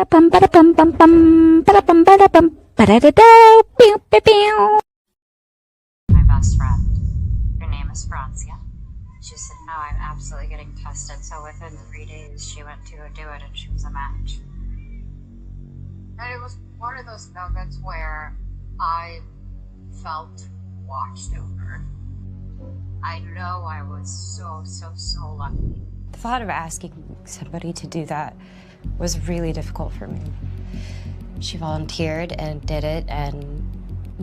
Para pam para pam pam pam para pam para pam para da da piu piu piu. My best friend. Her name is Francia. She said, No, I'm absolutely getting tested. So within three days, she went to go do it and she was a match. And it was one of those moments where I felt watched over. I know I was so, so, so lucky. The thought of asking somebody to do that was really difficult for me. She volunteered and did it, and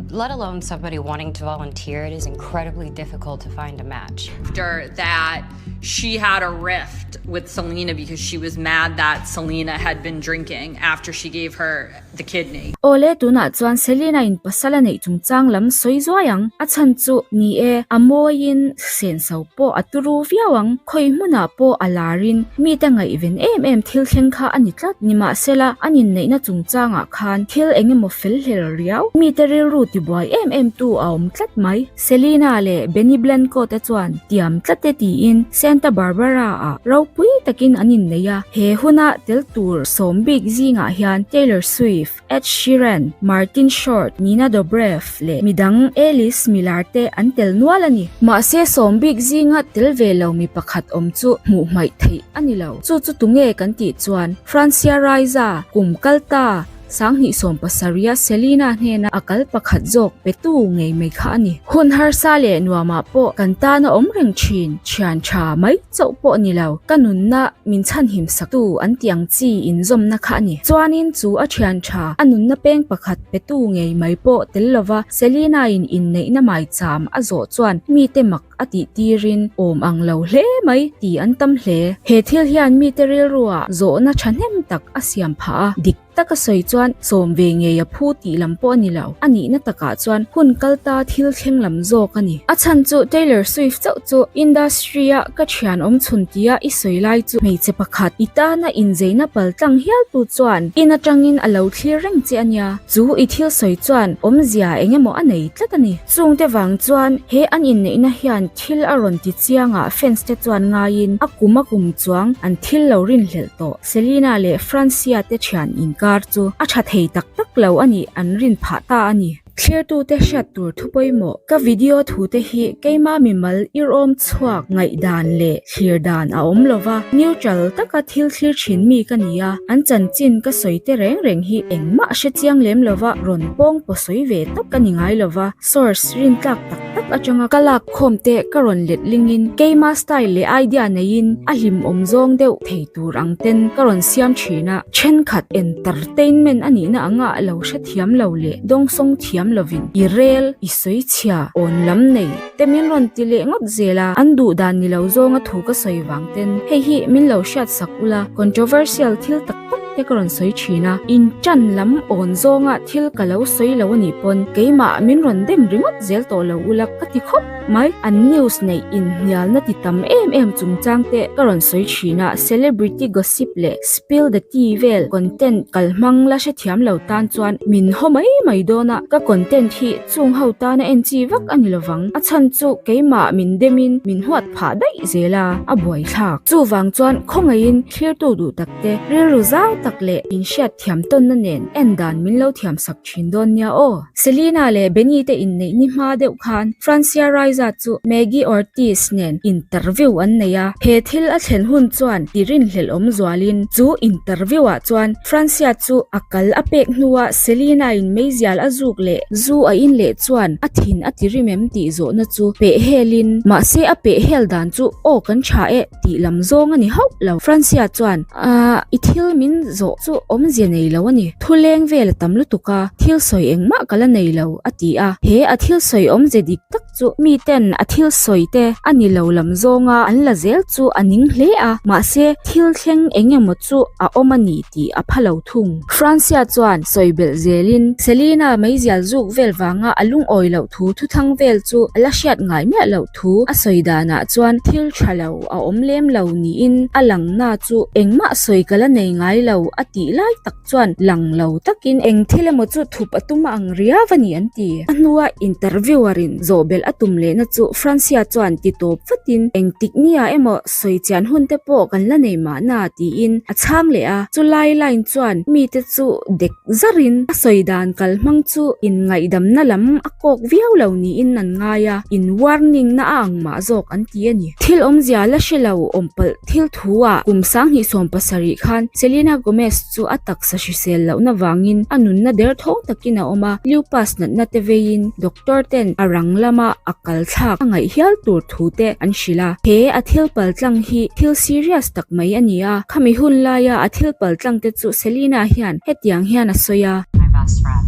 let alone somebody wanting to volunteer, it is incredibly difficult to find a match. After that, she had a rift with Selena because she was mad that Selena had been drinking after she gave her the kidney. Awle tunah chuan Selena in pasal a neih chungchang lam sawi zuai ang. A chhan chu ni e, a mawiin senso pawh a turu viau ang. Khawi hmunah pawh a larin mite ngaihven em em thil thleng kha a ni tlat. Nimahsela, an inneihna chungchangah khan thil eng emaw fel hlel riau, mite rilru tibuai em em tu a awm tlat mai. Selena leh Benny Blanco te chuan tiam tlat e tiin Santa Barbara ah ropui takin an innei a, he huna tel tur sawm bik zingah hian Taylor Swift, Ed Sheeran, Martin Short, Nina Dobrev leh midang A-list milar te an tel nual a ni. Mahse sawm bik zinga tel ve lo mi pakhat awm chu hmuh hmaih theih a ni lo. Chu chu tunge kan tih chuan Francia Raisa kum kal ta 2017 a Selena hnena a kal pakhat zawk petu ngei mai kha a ni. Hun harsa leh nuamah pawh kan tana awm reng thin, thian tha mai chauh pawh ni lo, ka nunna min chhanhim saktu an tih ang chi inzawmna kha a ni. Chuanin chu a thian tha, a nunna peng pakhat petu ngei mai pawh tel lova Selena-in inneihna maicham a zawh chuan mite mak a tih tirin awm ang lo hle mai tih an tam hle. He thil hian mite rilrua zawhna thahnem tak a siam phah a, dik taka sawi chuan sawm ve ngei a phu tih lam pawh a ni lo. A nihna takah chuan hun kal ta thil thleng lam zawk a ni. A chhan chu Taylor Swift chauh chu industry-a ka thian awm chhun tia i sawi lai chu hmeichhe pakhat i tana inzeina pal tlang hialtu chuan in atangin a lo thlir reng che a nia. Chu i thil sawi chuan awmzia eng emaw a nei tlat a ni. Chungte vang chuan he an inneihna hian thil a rawn ti chiang ah fans te chuan ngaiin a kum a kum chuang an thil lo rinhlelh tawh. Selena leh Francia te thian inkar chu a tha thei tak tak lo a nih an rin phah ta a ni. Thlirtute hriat tur thu pawimawh ka video thu te hi keima mimal irawm chhuak ngaihdan leh thlir dan a awm lova, neutral taka thil thlir thin mi ka ni a, an chanchin ka sawi te reng reng hi engmah hre chiang lem lova rawn pawng paw sawi ve tawp ka ni ngai lova, source rintlak tak tak atanga ka lak khawm te ka rawn let lingin keima style leh idea neiin a hlimawm zawng deuh thei tur ang ten ka rawn siam thin a, thenkhat entertainment a nihna anga lo hrethiam lo leh dawngsawng thiam lovin i rel i sawi chhia awn lam nei te min rawn ti leh ngawt zel a, an duh dan ni lo zawnga thu ka sawi vang ten hei hi min lo hriat sak ula, controversial thil tak tak te ka rawn sawi thin a, in tan lam awn zawnga thil ka lo sawi lo a nih pawn keimah min rawn dem ringawt zel tawh lo ula ka ti khawp mai, an news neih inhnialna ti tam em em chungchang te ka rawn sawi thin a, celebrity gossip leh spill the tea vel content kalhmang la hrethiam lo tan chuan min haw mai mai dawn a, ka content hi Chung ho tana en chi vak a ni lovang, a chhan chu keimah min demin min huat phah daih zel a, a buaithlak. Chuvang chuan khawngaihin thlirtu duh tak te, rilru zau tak leh inhriat thiam tawnna nen en dan min lo thiam sak thin dawn nia aw. Selena leh Benny te inneih ni hma deuh khan Francia Raisa chu Maggie Ortiz nen interview an nei a, he thil a thlen hun chuan ti rinhlelh awm zualin chu interview ah chuan Francia chu a kal a pek hnua Selena in meizial a zuk leh zu a in leh chuan a thin a ti rim em tih zawhna chu peh helin mahse a peh hel dan chu aw kan tha e tih lam zawng a ni hauh lo. Francia chuan Ahh i thil min zawh chu awmzia nei lo a ni, thu leng vel a tam lutuk a, thil sawi engmah ka la nei lo a ti a, he a thil sawi awmze dik tak chu miten a thil sawi te a ni lo lam zawnga an la zel chu a ning hle a, mahse thil thleng eng emaw chu a awm a ni tih a pha lo thung. Francia chuan sawi belh zelin Selena meizial zuk vel vanga a lungawi loh thu thuthang vel chu a la hriat ngai miah loh thu a sawi danah chuan thil tha lo a awm lem lo niin a lang na chu engmah sawi ka la nei ngai lo a tih lai tak chuan lang lo takin eng thil emaw chu thup a tum ang riau a ni an ti. A hnua interviewer in zawhbelh a tum leh. lehna chu Francia chuan ti tawp vatin engtik nia emaw sawi chian hun te pawh kan la nei mahna tiin a chhang leh a. Chulai line chuan mite chu dek zarin a sawi dan kal hmang chu inngaihdamna lam a kawk viau lo niin an ngai a, in warning na a ang mah zawk an ti a ni. Thil awmzia la hre lo awm palh thil thu ah kum 2017 khan Selena Gomez chu a taksa hrisel lohna vangin a nunna derthawng takin a awm a, lupus natna te veiin doctor ten a rang lama a kal thlak a ngaih hial tur thu te an hrilh a. He a thil paltlang hi thil serious tak mai a ni a, khami hun laia a thil paltlang te chu Selena hian hetiang hian a sawi a. My best friend.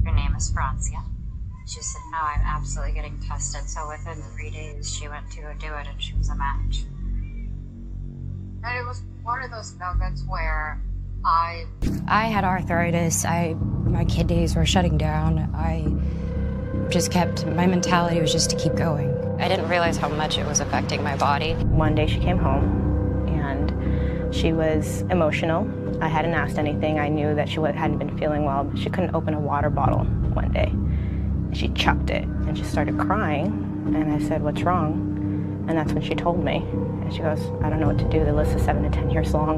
Her name is Francia. She said no I'm absolutely getting tested so within 3 days she went to go do it and she was a match. And it was one of those moments where I I had arthritis. I my kidneys were shutting down. I just kept my mentality was just to keep going. I didn't realize how much it was affecting my body. One day she came home and she was emotional. I hadn't asked anything. I knew that she hadn't been feeling well. She couldn't open a water bottle one day. She chucked it and she started crying. And I said, What's wrong? And that's when she told me. And she goes, I don't know what to do. The list is 7 to 10 years long.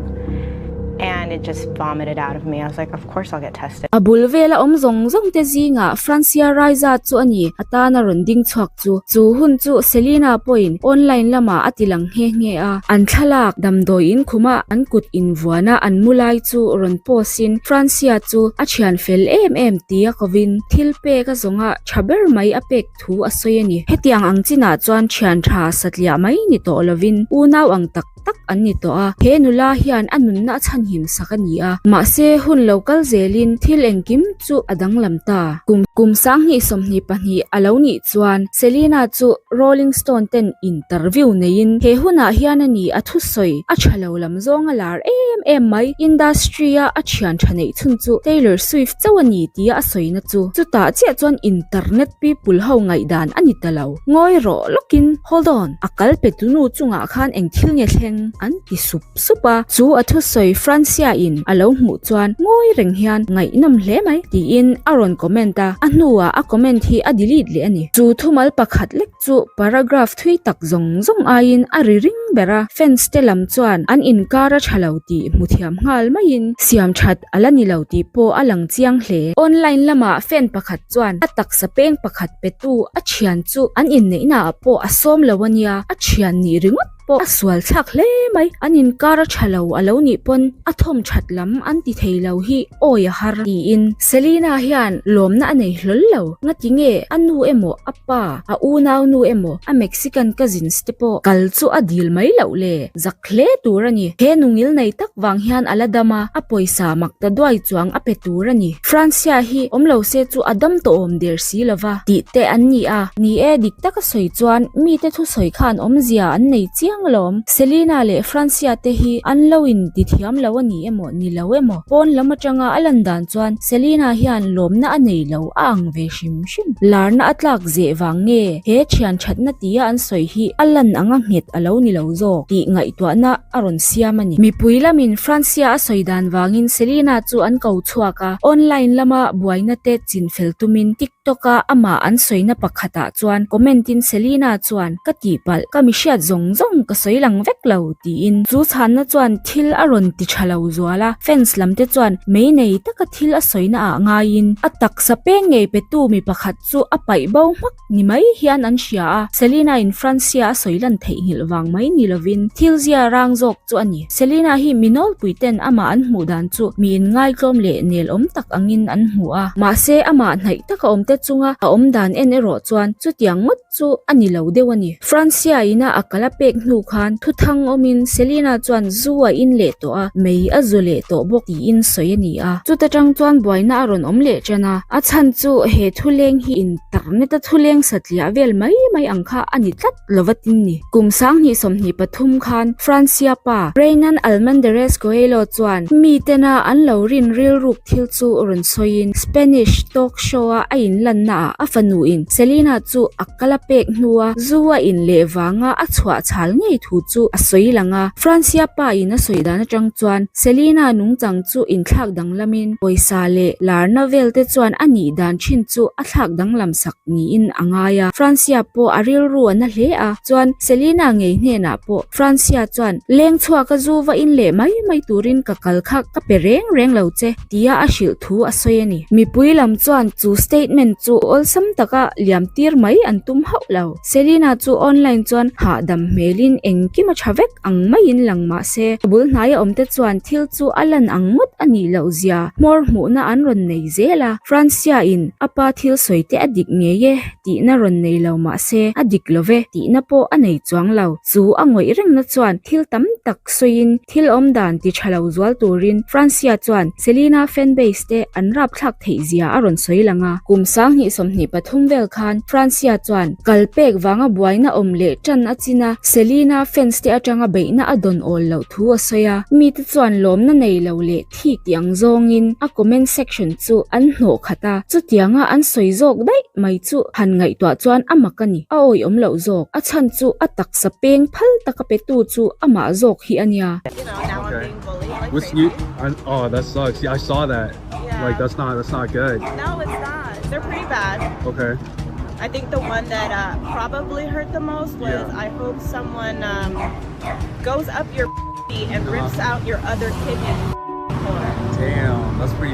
And it just vomited out of me. I was like, Of course I'll get tested. A bul vela awm zawng zawng te zingah Francia Raisa chu a ni, a tana rawn ding chhuak chu. Chu hun chu Selena pawhin online lamah a ti lang nghe nghe a. An thlalak damdawi in khuma an kut invuana an mu lai chu rawn post in Francia chu a thian fel em em tia kovin thil pek a zawnga tha ber mai a pek thu a sawi a ni. Hetiang ang chinah chuan thian tha satliah mai ni tawh lovin unau ang tak tak an ni tawh a, he nula hian a nunna a chhanhim sak a ni a. Mahse, hun lo kal zelin thil engkim chu a danglam ta. Kum kum 2022 a lo nih chuan Selena chu Rolling Stone ten interview neiin he hunah hian a ni a thusawi a tha lo lam zawng a lar em em mai. Industry a a thian tha neih chhun chu Taylor Swift chauh a ni tia a sawina chu chutah chiah chuan internet people ho ngaihdan a ni ta lo. Ngawi rawh lawkin hold on, a kal pe tu nu chungah khan eng thil nge thleng an ti sup sup a, chu a thusawi Francia in a lo hmuh chuan ngawi reng hian ngaihnawm hle mai tiin a rawn comment a, a hnuah a comment hi a delete leh a ni. Chu thumal pakhat lek chu paragraph thui tak zawng zawng aiin a ri ring ber a, fans te lam chuan an inkar a tha lo tih hmu thiam nghal maiin siam that a la ni lo tih pawh a lang chiang hle. Online lamah fan pakhat chuan a taksa peng pakhat petu a thian chu an inneihnaah pawh a sawm lo a nia, a thian nih ringawt pawh a sual thlak hle mai. An inkar a tha lo a lo nih pawn a thawm that lam an ti thei lo hi awi a har tiin Selena hian lawmna a nei hlawl lo. Ngati nge a nu emaw a pa, a unau nu emaw a Mexican cousins te pawh kal chu a dil mai loh le? Zak hle tur a ni. He nungil nei tak vang hian a la dam a, a pawisa mak ta duai chuang a pe tur a ni. Francia hi awm lo se chu a dam tawh awm der si lo va, tih te an ni a. Ni e, dik taka sawi chuan mite thusawi khan awmzia an nei chiang alawm. Selena leh Francia te hi an lo in ti thiam lo a ni emaw ni lo emaw? Pawn lam atanga a lan dan chuan Selena hian lawmna a nei lo a ang ve hrim hrim. Larna a tlak zeh vang nge he thian thatna tia an sawi hi a lan anga nghet a lo ni lo zawk tih ngaihtuahna a rawn siam a ni. Mipui lamin Francia a sawi dan vangin Selena chu an ko chhuak a, online lama buaina te chinfel tumin TikTok a amah an sawina pakhatah chuan comment in Selena chuan ka tihpalh, ka mi hriat zawng zawng ka sawi lang vek lo tiin chu chhanna chuan thil a rawn ti tha lo zual a, fans lam te chuan mei nei taka thil a sawina ah ngaiin a taksa peng ngei petu mi pakhat chu a paih bo hmak ni mai hian an hria a, Selena in Francia a sawi lan theihnghilh vang mai ni lovin thil zia rang zawk chu a ni. Selena hi mi nawlpui ten amah an hmuh dan chu mi inngaitlawm leh nel awm tak angin an hmu a, mahse amah hnaih taka awm te chunga a awm dan en erawh chuan chutiang ngawt chu a ni lo deuh a ni. Francia ina a kal a pek hnu khan thuthang awmin Selena chuan zu a in leh tawh a, mei a zu leh tawh bawk tiin sawi a ni a. Chuta tang chuan buaina a rawn awm leh tan a, a chhan chu he thuleng hi internet a thuleng satliah vel mai mai ang kha a ni tlat lova tin ni. Kum 2023 khan Francia pa Renan Almendarez Coelho chuan mi tena an lo rin rilruk thil chu rawn sawiin Spanish talk show a a inlanna ah a fanu in Selena chu a kal a pek hnua zu a in leh vanga a chhuah chhal ngei. ngei thu chu a sawi lang a. Francia pa in a sawi dan atang chuan Selena nungchang chu inthlak danglamin pawisa leh larna vel te chuan a nih dan thin chu a thlak danglam sak niin a ngai a. Francia pawh a rilru a na hle a, chuan Selena ngei hnenah pawh Francia chuan leng chhuak a zu va in leh mai mai turin ka kal kha ka pe reng reng lo che. tia a hrilh thu a sawi a ni. Mipui lam chuan chu statement chu awlsam taka liam tir mai an tum hauh lo. Selena chu online chuan hahdam hmelin engkim a tha vek ang maiin lang mah se, a bul hnaia awmte chuan thil chu a lan ang ngawt a nih loh zia hmawr hmuhna an rawn nei zel a. Francia in a pa thil sawi te a dik ngei e tihna rawn nei lo mah se, a dik lo ve tihna pawh a nei chuang lo. Chu a ngawih rengna chuan thil tam tak sawiin thil awm dan ti tha lo zual turin Francia chuan Selena fanbase te an rapthlak theih zia a rawn sawi lang a. Kum sanghnih 23 vel khan Francia chuan kal pek vanga buaina awm leh tan a chin a, Selena fans te atanga beihna a dawn awl loh thu a sawi a. Mite chuan lawmna nei lo leh thik tih ang zawngin a comment section chu an hnawh khat a, chutianga an sawi zawk daih mai chu han ngaihtuah chuan a mak a ni. A awihawm loh zawk, a chhan chu a taksa peng phal taka petu chu amah zawk hi a nia.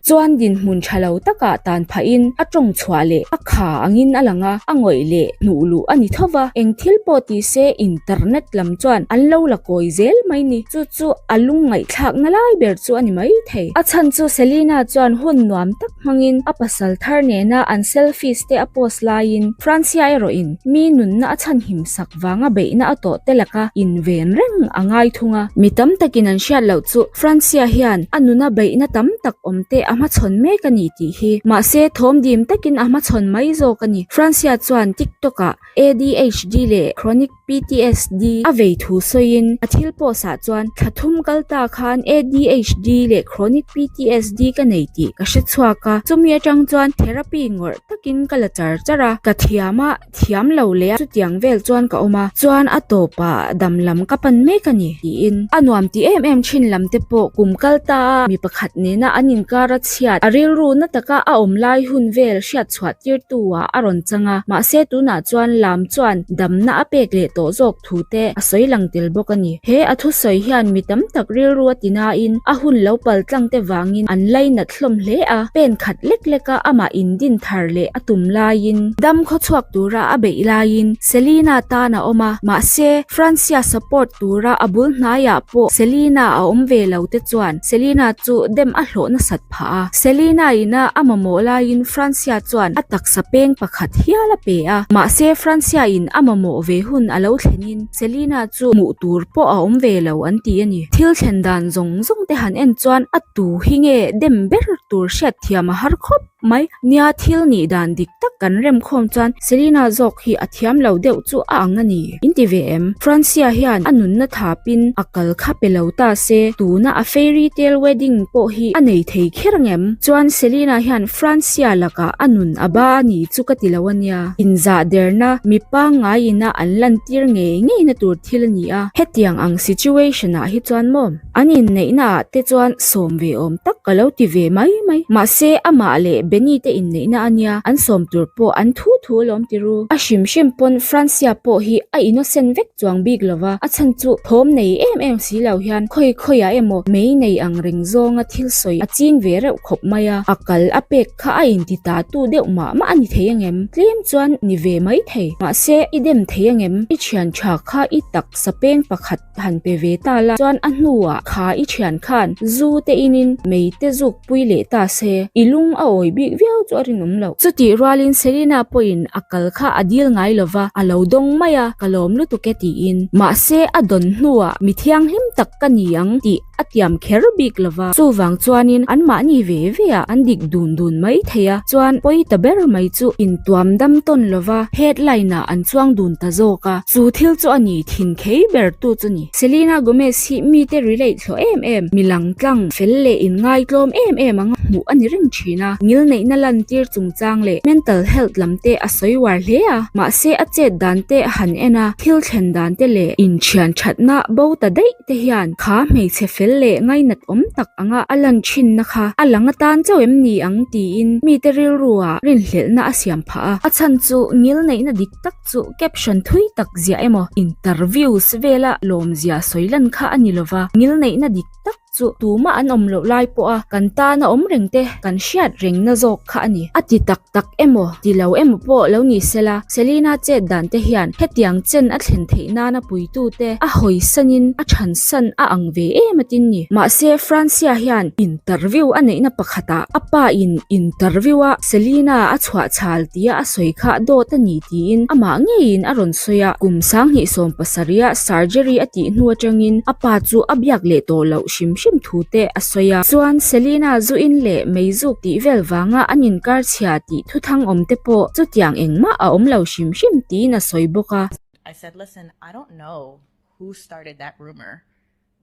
Chuan dinhmun tha lo takah tan phahin a tawng chhuah leh a kha angin a lang a, a ngawih leh hnuh luh a ni tho va. Eng thil pawh ti se internet lam chuan an lo la kawi zel mai ni. Chu chu a lungngaihthlakna lai ber chu a ni mai thei. A chhan chu Selena chuan hun nuam tak hmangin a pasal thar nena an selfies te a post laiin Francia erawhin mi nunna a chhanhim sak vanga beihna a tawh te laka inven reng a ngai thung a. Mi tam takin an hriat loh chu Francia hian a nuna beihna tam tak awm te a hmachhawn mek a ni tih hi. Mahse, thawm dim takin a hmachhawn mai zawk a ni. Francia chuan TikTok ah ADHD leh chronic PTSD a vei thu sawiin a thil post ah chuan thla thum kal ta khan ADHD leh chronic PTSD ka nei tih ka hre chhuak a, chumi atang chuan therapy ngawrh takin ka la char char a, ka thiam a. Thiam lo leh a chutiang vel chuan ka awm a, chuan a tawpah dam lam ka pan mek a ni tiin a nuam ti em em thin lam te pawh kum kal ta a mi pakhat nena an inkar a chhiat a rilru na taka a awm lai hun vel hriat chhuah tir tu ah a rawn chang a, mahse tunah chuan lam chuan damna a pek leh tawh zawk thu te a sawi lang tel bawk a ni. He a thusawi hian mi tam tak rilru a ti nain a hun lo pal tlang te vangin an lainat hlawm hle a, pen khat lek lek a amah indin thar leh a tum laiin dam khawchhuak tura a beih laiin Selena tan a awm a, mahse Francia support tura a bul hnaiah pawh Selena a awm ve lo te chuan Selena chu dem a hlawh nasat phah a. Selena ina a mamawh laiin Francia chuan a taksa peng pakhat hial a pe a, mahse Francia in a mamawh ve hun a lo thlenin Selena chu hmuh tur pawh a awm ve lo an ti a ni. Thil thlen dan zawng zawng te han en chuan a tu hi nge dem ber tur hriat thiam a har khawp mai. Nia thil nih dan dik tak kan rem khawm chuan Selena zawk hi a thiam lo deuh chu a ang a ni. In ti ve em? Francia hian a nunna thapin a kal kha pe lo ta se tuna a fairy tale wedding pawh hi a nei thei kher ngem? Chuan Selena hian Francia lakah a nun a ba a ni chu ka ti lo a nia. Inzah derna mi pangngaiina an lantir ngei ngeina tur thil a ni a, hetiang ang situation ah hi chuan maw? An inneihna ah te chuan sawm ve awm tak ka lo ti ve mai mai. Mahse amah leh Benny te inneihna a nia, an sawm tur pawh an thu thu alawm ti ru. A hrim hrim pawn Francia pawh hi a innocent vek chuang bik lo va, a chhan chu thawm nei em em si lo hian khawi khawiah emaw mei nei ang reng zawnga thil sawi a ching ve reuh khawp mai a, a kal a pek kha a inti ta tu deuh mah mah a ni thei angem? Tlem chuan ni ve mai thei. Mahse i dem thei angem? I thian tha kha i taksa peng pakhat han pe ve ta la, chuan a hnuah kha i thian khan zu te inin mei te zuk pui leh ta se, i lung a awi bik viau chu a rinawm loh. Chutih rualin Selena pawhin a kal kha a dil ngai lo va, a lo dawng mai a, ka lawm lutuk e tiin. Mahse a dawn hnuah mi thianghlim tak ka ni ang tih. a tiam kher bik lo va. Chuvang chuanin anmahni ve ve ah an dik dun dun mai thei a, chuan pawi ta ber mai chu intuam dam tawn lo va, headline ah an chuang dun ta zawk a, chu thil chu a ni thin khei ber tu chu ni. Selena Gomez hi mite relate hlawh em em, mi langtlang, fel leh inngaitlawm em em anga hmuh a ni reng thin a, ngilneihna lantir chungchang leh mental health lam te a sawi uar hle a, mahse a chet dan te a han en a, thil thlen dan te leh inthian thatna bo ta daih te hian kha hmeichhe fel leh ngainat awm tak anga a lan thinna kha a lang atan chauh em ni ang tiin mite rilruah rinhlelhna a siam phah a, a chhan chu ngilneihna dik tak chu caption thui tak ziah emaw interviews vela lawmzia sawi lan kha a ni lova, ngilneihna dik tak chu tumah an awm loh lai pawha kan tana awm reng te kan hriat rengna zawk kha a ni. A ti tak tak emaw ti lo emaw pawh lo ni sela, Selena chet dan te hian hetiang chen a thlen theih nana puitu te a hawisanin a chhansan a ang ve em atin ni. Mahse Francia hian interview a neihna pakhatah a pa in interview a Selena a chhuah chhal tia a sawi kha dawt a ni tiin amah ngeiin a rawn sawi a, kum 2017 a surgery a tih hnu atangin a pa chu a biak leh tawh loh hrim hrim thu te a sawi a. Chuan Selena zu in leh meizuk tih vel vanga an inkar chhia tih thuthang awm te pawh chutiang engmah a awm lo hrim hrim tiin a sawi bawk a. I said, listen, I don't know who started that rumor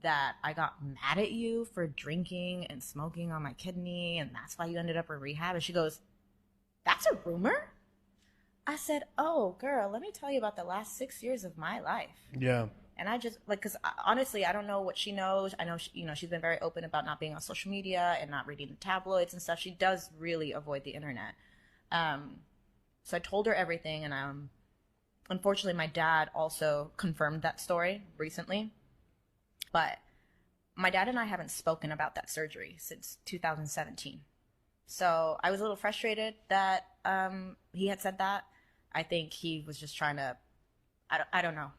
that I got mad at you for drinking and smoking on my kidney and that's why you ended up in rehab. And she goes, that's a rumor? I said, oh, girl, let me tell you about the last six years of my life. Yeah. And I just, like, because honestly, I don't know what she knows. I know, she, you know, she's been very open about not being on social media and not reading the tabloids and stuff. She does really avoid the internet. Um, so I told her everything. And um, unfortunately, my dad also confirmed that story recently. But my dad and I haven't spoken about that surgery since 2017. So I was a little frustrated that um, he had said that. I think he was just trying to, I don't, I don't know,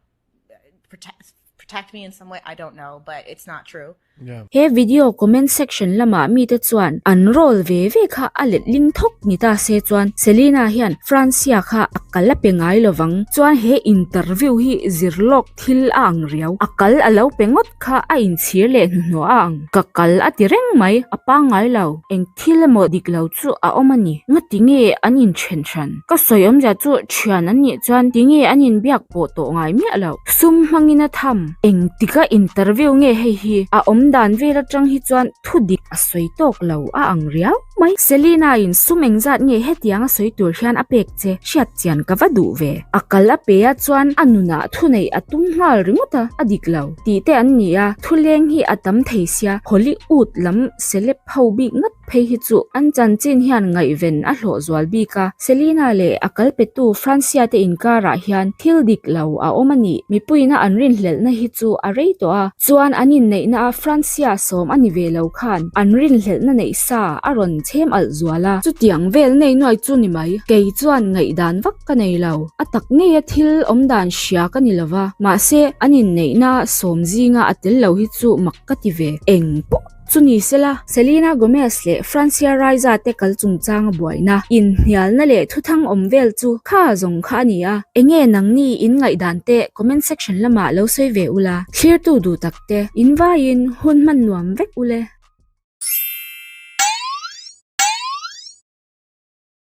protect protect me in some way. I don't know, but it's not true. Yeah. He video comment section lama mite chuan an roll ve ve kha a letling thawk ni ta se chuan Selena hian Francia kha a kal a pe ngai lovang chuan he interview hi zirlawk Thil a ang riau. A kal a lo pe ngawt kha a inchhir leh hnuhnawh a ang. Ka kal a ti reng mai, a pangngai lo. Eng thil emaw dik lo chu a awm a ni. Ngati nge an inthen hran? Ka sawi awmzia chu thian an nih chuan ti nge an inbiak pawh tawh ngai miah loh. Sum hmangin a tham. Eng tika interview nge hei hi? A awm dan vel atang hi chuan thu dik a sawi tawk lo a ang riau mai. Selena in sum engzat nge hetiang a sawi tur hian a pek che hriat chian ka va duh ve. A kal a pe a chuan a nunah thu neih a tum nghal ringawt a, a dik lo tih te an ni a, thuleng hi a tam thei sia, Hollywood lam celeb ho bik ngat phei hi chu an chanchin hian ngaihven a hlawh zual bik a, Selena leh a kal petu Francia te inkarah hian thil dik lo a awm a nih, mipuiina an rinhlelhna hi chu a rei tawh a, chuan an inneihna a Francia sawm a ni ve lo khan an rinhlelhna neih sa a rawn chhem alh zual a, chutiang vel nei nuai chu ni mai, kei chuan ngaihdan vak ka nei lo, a tak ngeia thil awmdan hria ka ni lova, mahse an inneihna sawm zinga a tel lo hi chu mak ka ti ve, eng pawh chu ni sela. Selena Gomez leh Francia Raisa te kal chungchanga buaina, inhnialna leh thuthang awm vel chu kha zawng kha a ni a, enge nangni in ngaihdan te comment section lamah lo sawi ve ula, thlirtu duh tak te, in vaiin hun hman nuam vek ule.